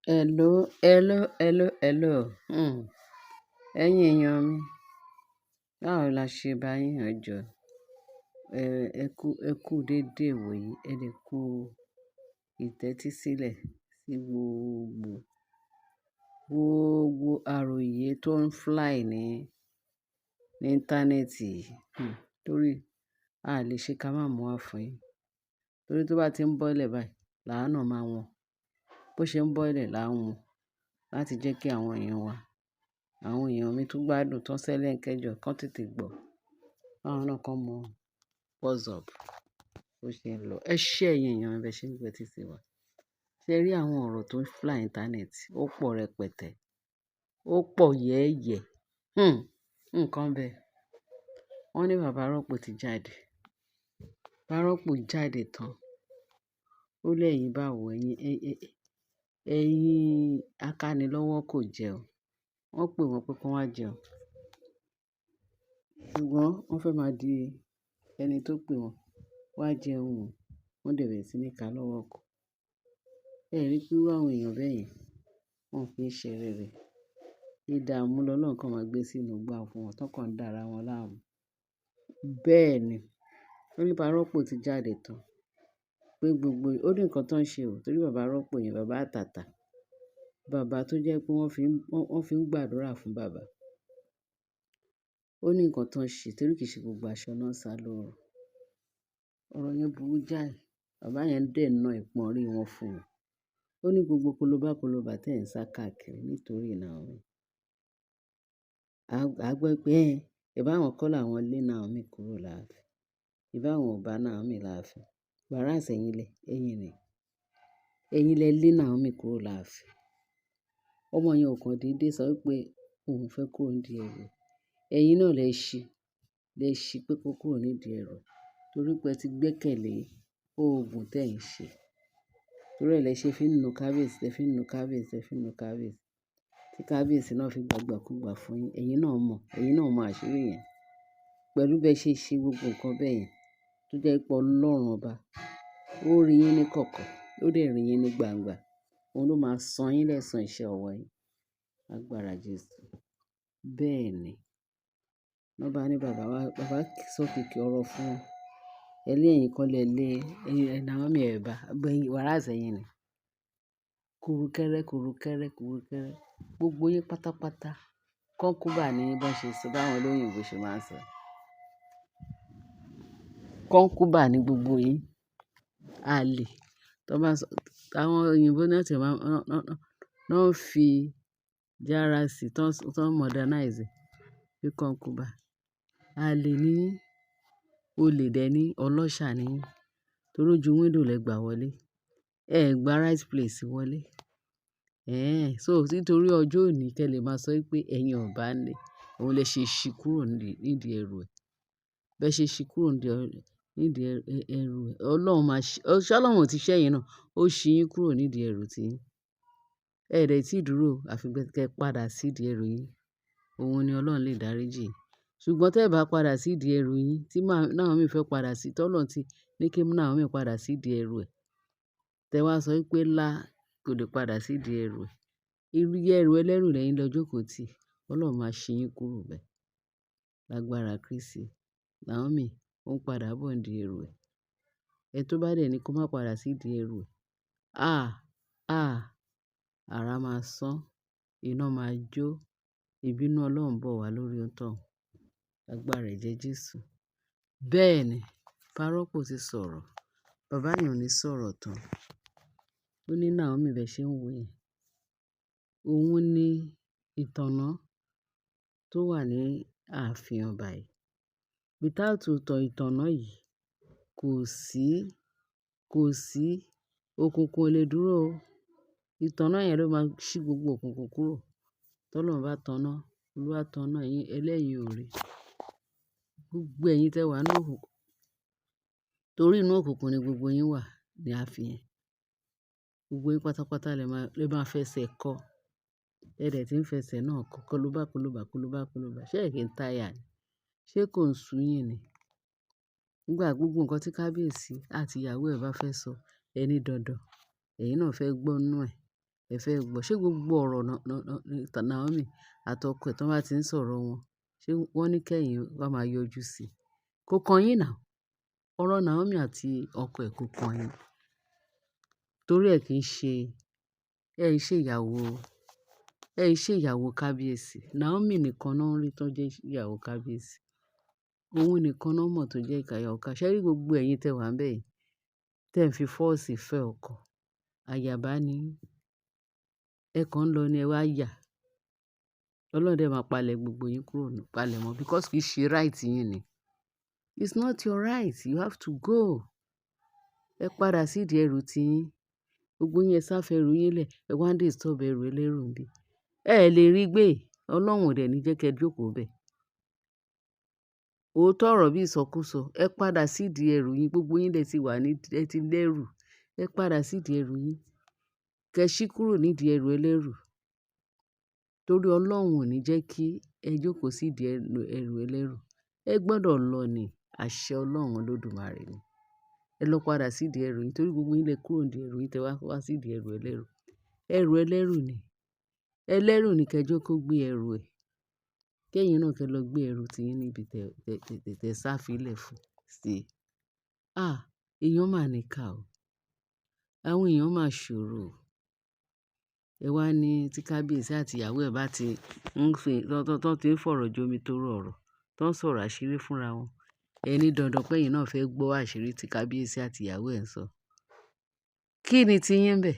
Hello, hello, hello, hello. Ẹ̀yin èèyàn mi, báwo la ṣe bá yín ẹ jọ? Ẹ kú dédé ìwòyí, ẹ dẹ̀ kú ìtẹ́tísílẹ̀ sí gbogbo àròyé tó ń fly ní íńtánẹ́ẹ̀tì yìí. Torí a lè ṣe ká má mú wá fún yín. Torí tó bá ti ń bọ́lẹ̀ báyìí, làwa náà máa wọn. Bó ṣe ń bọ́lẹ̀ là ń wọn láti jẹ́ kí àwọn èèyàn wa, àwọn èèyàn mi tó gbádùn tán ṣẹlẹ̀ ń kẹjọ kán tètè gbọ́. Káwọn náà kàn mọ̀ what's up, bó ṣe ń lọ. Ẹ ṣé ẹ̀yin èèyàn mi bẹ ṣe ń tẹ́tí sí wa. Ṣé ẹ rí àwọn ọ̀rọ̀ tó ń fly íńtánẹ́ẹ̀tì? Ó pọ̀ rẹpẹtẹ. Ó pọ̀ yẹ́ẹ́yẹ́. Nǹkan bẹ́ẹ̀. Wọ́n ní bàbá Rọ́pò ti jáde. Bàbá Rọ́pò jáde tán. Ó lẹ́yìn báwo ẹ̀yin akánilọ́wọ́ kò jẹun. Wọ́n pè wọ́n pé kí wọ́n wá jẹun. Ṣùgbọ́n wọ́n fẹ́ máa di ẹni tó pè wọ́n wá jẹun o. Wọ́n dẹ̀ bẹ̀rẹ̀ sí ní ká lọ́wọ́ kọ. Ẹ rí pé irú àwọn èèyàn bẹ́ẹ̀ yẹn, wọ́n kì í ṣe rere. Ìdààmú lọ́lọ́run kan máa gbé sínú igbá fún wọn, tán kàn ń dára wọn láàmú. Bẹ́ẹ̀ ni. Wọ́n ní bàbá Rọ́pò ti jáde tán. Pé gbogbo, ó ní nǹkan tó ń ṣe o. Torí bàbá Rọ́pò yẹn, bàbá àtàtà. Bàbá tó jẹ́ pé wọ́n fi ń gbàdúrà fún bàbá. Ó ní nǹkan tó ń ṣe torí kì í ṣe gbogbo aṣọ náà sá lóorun. Ọ̀rọ̀ yẹn burú jáì. Bàbá yẹn dẹ̀ na ìpọ́nrí wọn fún wọn. Ó ní gbogbo kolobá kolobá tí ẹ̀ ń sá káàkiri nítorí Naomi. A gbọ́ pé ẹ́, ìbá àwọn kọ́ làwọn lé Naomi kúrò láàfin. Ìbá àwọn ò bá Naomi láàfin. Whereas ẹ̀yin lẹ, ẹ̀yin ni. Ẹ̀yin lẹ lé Naomi kúrò láàfin. Ọmọ yẹn ò kan dédé sọ wípé òun fẹ́ kúrò nídìí ẹrù. Ẹ̀yin náà lẹ ṣí pé kó kúrò nídìí ẹrù. Torí pé ẹ ti gbẹ́kẹ̀lé oògùn tí ẹ̀ ń ṣe. Torí ẹ lẹ ṣe fi ń nu kábíyèsí, ẹ fi ń nu kábíyèsí, ẹ fi ń nu kábíyèsí. Tí kábíyèsí náà fi gbàgbàkúgbà fún yín. Ẹ̀yin náà mọ̀, ẹ̀yin náà mọ àṣírí yẹn. Pẹ̀lú bí ẹ ṣe ṣe gbogbo nǹkan bẹ́ẹ̀ yẹn, tó jẹ́ pé Ọlọ́run ọba, ó rí yín ní kọ̀kọ̀, ó dẹ̀ rí yín ní gbangba. Òun ló máa san yín lẹ́san iṣẹ́ ọwọ́ yín. Agbára Jésù. Bẹ́ẹ̀ ni. Wọ́n bá ní bàbá wa, bàbá sọ kìkì ọ̀rọ̀ fún wọn. Ẹ ní ẹ̀yin kọ́ lẹ lé, ẹ̀yin Naomi ẹ̀ bá, whereas ẹ̀yin ni. Kurukẹ́rẹ́, kurukẹ́rẹ́, kurukẹ́rẹ́. Gbogbo yín pátápátá. Kọ́nkúbà ni bó ṣe sọ, báwọn olóyìnbo ṣe máa ń sọ. Kọ́nkúbà ni gbogbo yín. Àlè. Tó bá sọ, àwọn òyìnbó náà tí máa, wọ́n fi jára sí, tó ń modernize bí kọ́nkúbà. Àlè ní yín, olè dẹ̀ ní, ọlọ́ṣà ní yín. Torí ojú window lẹ gbà wọlé. Ẹ gba right place wọlé. So nítorí ọjọ́ òní kí ẹ lè máa sọ wípé ẹ̀yin ò bá ní, òun lẹ ṣe ṣí kúrò nídìí ẹrù ẹ. Bẹ́ ṣe ṣí kúrò nídìí ẹrù ẹ. Ọlọ́run máa ṣí, ṣé Ọlọ́run ò tí ṣẹ́ ẹ̀yin náà? Ó ṣí yín kúrò nídìí ẹrù tí yín. Ẹ dẹ̀ tí dúró àfi kí ẹ padà sí ìdí ẹrù yín. Òun ni Ọlọ́run lè dáríjì. Ṣùgbọ́n tí ẹ bá padà sí ìdí ẹrù yín, tí Naomi fẹ́ padà sí, tí Ọlọ́run ti ní kí Naomi padà sí ìdí ẹrù ẹ. Tẹ wá sọ wípé lá kò lè padà sí ìdí ẹrù ẹ. Irú ẹrù ẹlẹ́rù lẹ́yìn lọ jókòó tì. Ọlọ́run máa ṣí yín kúrò bẹ́ẹ̀. Lágbára Kristi. Naomi ó ń padà bọ̀ nídìí ẹrù ẹ. Ẹni tó bá dẹ̀ ní kó má padà sí ìdí ẹrù ẹ. Ah! Ah! Àrá máa sán, iná máa jó, ìbínú Ọlọ́run bọ̀ wá lórí òǹtọ̀un. Agbára ẹ̀jẹ̀ Jésù. Bẹ́ẹ̀ ni, Bàbá Rọ́pò ti sọ̀rọ̀. Bàbá yẹn ò ní sọ̀rọ̀ tán. Ó ní Naomi bẹ́ẹ̀ ṣe ń wò yẹn. Òun ní ìtànná tó wà ní ààfin ọba yìí. Without ìtànná yìí, kò sí, òkùnkùn ò lè dúró o. Ìtànná yẹn ló máa ṣí gbogbo òkùnkùn kúrò. Tí Ọlọ́run bá taná, Olúwa taná ẹ̀yin ẹlẹ́yin ò rí. Gbogbo ẹ̀yin tẹ wà nínú òkùnkùn. Torí inú òkùnkùn ni gbogbo yín wà ní ààfin yẹn. Gbogbo yín pátápátá lẹ máa fẹsẹ̀ kọ́. Ẹ dẹ̀ tí ń fẹsẹ̀ náà kọ́ kolobá kolobá kolobá kolobá. Ṣé ẹ kì í táyà ni? Ṣé kò ń sú yín ni? Nígbà gbogbo nǹkan tí kábíyèsí àti ìyàwó ẹ̀ bá fẹ́ sọ, ẹ ní dandan. Ẹ̀yin náà fẹ́ gbọ́ nínú ẹ̀. Ẹ fẹ́ gbọ́. Ṣé gbogbo ọ̀rọ̀ Naomi àti ọkọ ẹ̀ tí wọ́n bá ti ń sọ̀rọ̀ wọn, ṣé wọ́n ní kẹ́yìn wá máa yọjú sí i? Kò kan yín now. Ọ̀rọ̀ Naomi àti ọkọ ẹ̀ kò kan yín. Torí ẹ kì í ṣe, ẹ ń ṣe ìyàwó, ẹ ń ṣe ìyàwó kábíyèsí. Naomi nìkan náà ń rí tó jẹ́ ìyàwó kábíyèsí. Òun nìkan náà mọ̀ tó jẹ́ ìyàwó kábíyèsí. Ṣé rí gbogbo ẹ̀yin tẹ wà níbẹ̀ yìí, tẹ ń fi force fẹ́ ọkọ, àyàbá ni yín. Ẹ kàn ń lọ ní ẹ wá yà. Ọlọ́run dẹ̀ máa palẹ̀ gbogbo yín kúrò ní palẹ̀ mọ́ because kì í ṣe right yín ni. It's not your right. You have to go. Ẹ padà sí ìdí ẹrù ti yín. Gbogbo yín ẹ sá fẹ́ ẹrù yín lẹ̀. Ẹ wá ń disturb ẹrù ẹlẹ́rù ńbí. Ẹ lè rí gbé. Ọlọ́run ò dẹ̀ ní jẹ́ kí ẹ jókòó bẹ̀. Òótọ́ ọ̀rọ̀ bí ìsọkúsọ. Ẹ padà sí ìdí ẹrù yín. Gbogbo yín lẹ ti wà ní, ẹ ti lẹ́rù. Ẹ padà sí ìdí ẹrù yín. Kẹ ṣí kúrò nídìí ẹrù ẹlẹ́rù. Torí Ọlọ́run ò ní jẹ́ kí ẹ jókòó sí ìdí ẹrù ẹlẹ́rù. Ẹ gbọdọ̀ lọ ní àṣẹ Ọlọ́run Olódùmarè ni. Ẹ lọ padà sí ìdí ẹrù yín torí gbogbo yín lẹ kúrò nídìí ẹrù yín tẹ wá wá sí ìdí ẹrù ẹlẹ́rù. Ẹrù ẹlẹ́rù ni. Ẹlẹ́rù ni kí ẹ jẹ́ kó gbé ẹrù ẹ̀. Kí ẹ̀yin náà kí ẹ lọ gbé ẹrù tí yín níbi tẹ, tẹ, tẹ, tẹ sá fílẹ̀ fún sí. Ah! Èèyàn máa ní ìkà o. Àwọn èèyàn máa ṣòro. Ẹ wá ní tí kábíyèsí àti ìyàwó ẹ̀ bá ti ń fi, tán tí ń fọ̀rọ̀ jomi torí ọ̀rọ̀, tó ń sọ̀rọ̀ àṣírí fúnra wọn. Ẹ ní dandan pé ẹ̀yin náà fẹ́ gbọ́ àṣírí tí kábíyèsí àti ìyàwó ẹ̀ ń sọ. Kí ni ti yín bẹ̀?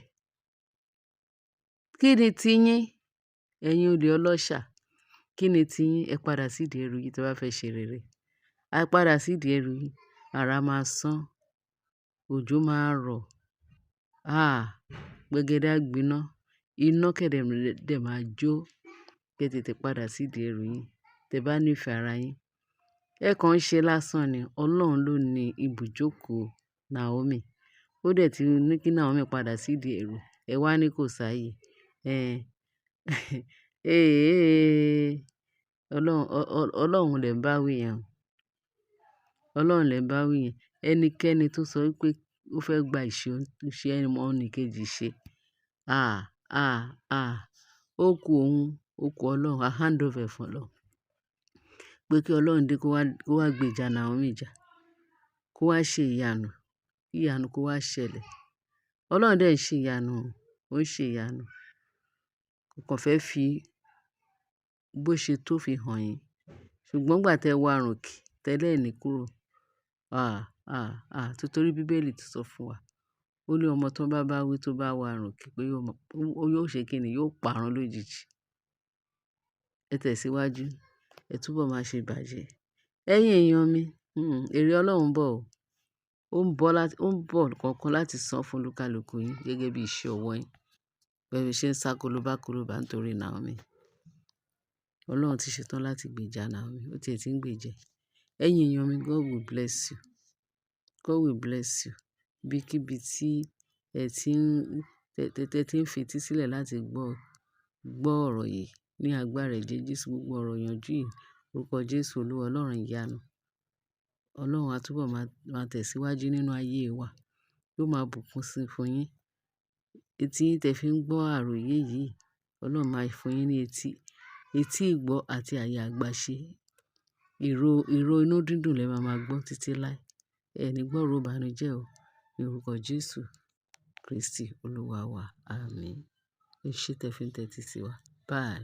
Kí ni ti yín? Ẹ̀yin olè ọlọ́ṣà. Kí ni ti yín? Ẹ padà sí ìdí ẹrù yín tí ẹ bá fẹ́ ṣe rere. A padà sí ìdí ẹrù yín. Ara máa sán. Òjò máa rọ̀. Ah! Gbẹgẹdẹ á gbiná. Iná kẹ̀dẹ̀ dẹ̀ máa jó. Kí ẹ tètè padà sí ìdí ẹrù yín. Tẹ bá nífẹ̀ẹ́ ara yín. Ẹ kàn ń ṣe lásán ni. Ọlọ́run ló ní ibùjókòó Naomi. Ó dẹ̀ ti ní kí Naomi padà sí ìdí ẹrù. Ẹ wá ní kò sáyé. Eh. Eh. Ọlọ́run, Ọlọ́run lẹ̀ ń bá wí yẹn. Ọlọ́run lẹ̀ ń bá wí yẹn. Ẹnikẹ́ni tó sọ wípé ó fẹ́ gba ìṣe, ìṣe ọmọnìkejì ṣe. Ah! Ah! Ah! Ó kú òun, ó kú Ọlọ́run. A hand over fún Ọlọ́run. Pé kí Ọlọ́run dé kó wá gbèjà Naomi jà. Kó wá ṣe ìyanu. Kí ìyanu kó wá ṣẹlẹ̀. Ọlọ́run dẹ̀ ń ṣe ìyanu. Ó ń ṣe ìyanu. Kò kàn fẹ́ fi bó ṣe tó fi hàn yín. Ṣùgbọ́n ìgbà tí ẹ wá rùn kì, tẹ́lẹ̀ ní kúrò. Ah! Ah! Ah! Torí Bíbélì ti sọ fún wa. Ó ní ọmọ tó bá bá wí tó bá wá rùn kì pé yóò mọ̀, ó yóò ṣe kíni, yóò parun lójijì. Ẹ tẹ̀síwájú. Ẹ túbọ̀ máa ṣe ìbàjẹ́. Ẹ̀yin èèyàn mi, èrè Ọlọ́run ń bọ̀ o. Ó ń bọ̀ láti, ó ń bọ̀ kankan láti san fún olúkálùkù yín gẹ́gẹ́ bí iṣẹ́ ọwọ́ yín. Bí ẹ ṣe ń sá kolobá kolobá nítorí Naomi. Ọlọ́run ti ṣetán láti gbèjà Naomi. Ó ti ẹ̀ tí ń gbèjà. Ẹ̀yin èèyàn mi, God will bless you. God will bless you. Bí kíbi tí ẹ tí ń, tẹ tí ń fetí sílẹ̀ láti gbọ́, gbọ́ ọ̀rọ̀ yìí ní agbára ẹ̀jẹ̀ Jésù, gbogbo ọ̀rọ̀ ìyànjú yìí, orúkọ Jésù Olúwa Ọlọ́run ìyanu. Ọlọ́run á túbọ̀ máa, máa tẹ̀síwájú nínú ayé wa. Yóò máa bùkún sí fún yín. Etí yín tẹ fi ń gbọ́ àròyé yìí, Ọlọ́run máa fún yín ní etí, etí ìgbọ́ àti àyà àgbàṣe. Ìró, ìró inú dídùn lẹ máa máa gbọ́ títí láé. Ẹ ní gbọ́ ìró ìbànújẹ́ o. Ní orúkọ Jésù Kristi Olúwa wa. Àmín. Ẹ ṣé tẹ fi ń tẹ́tí sí wa. Bye.